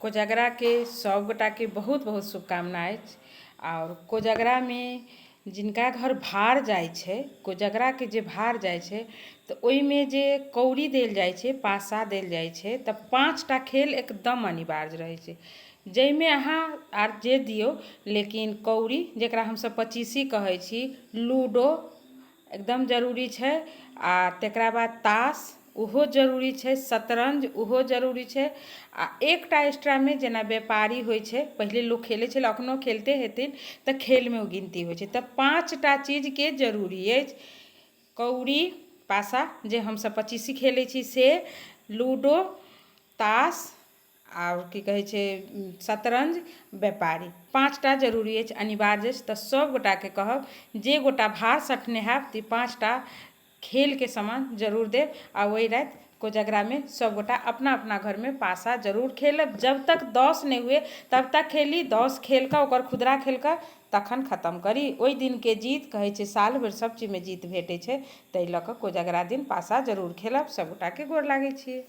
कोजगराके सभगोटाके बहुत बहुत शुभकामना अछि। आओर कोजगरामे जिनका घर भार जाइ छै, कोजगराके जे भार जाइ छै, तऽ ओहिमे जे कौड़ी देल जाइ छै, पासा देल जाइ छै, तऽ 5टा खेल एकदम अनिवार्य रहै छै, जाहिमे अहाँ आर जे दियौ, लेकिन कौड़ी जकरा हमसभ पचीसी कहै छी, लूडो एकदम जरूरी छै, आ तकरा बाद तास ओहो जरूरी छै, शतरञ्ज ओहो जरूरी छै, आ एकटा एक्स्ट्रामे जेना व्यापारी होइ छै। पहिले लोक खेलै छलै, एखनो खेलते हेथिन, तऽ खेलमे ओ गिनती होइ छै। तऽ 5टा चीजके जरूरी अछि: कौड़ी, पासा जे हमसभ पचीसी खेलै छी से, लूडो, तास, आओर की कहै छै, शतरञ्ज, व्यापारी। 5टा जरूरी अछि, अनिवार्य अछि। तऽ सभगोटाके कहब, जे गोटा भार सठने हैब तऽ ई 5टा खेलके सामान जरूर देब, आ ओहि राति कोजगरामे सभगोटा अपना अपना घरमे पासा जरूर खेलब। जब तक 10 नहि हुए तब तक खेली, 10 खेल कऽ, ओकर खुदरा खेल कऽ तखन खतम करी। ओहि दिनके जीत कहै छै साल भरि सभ चीजमे जीत भेटै छै, ताहि लऽ कऽ कोजगरा दिन पासा जरूर खेलब। सभगोटाके गोर लागै छी।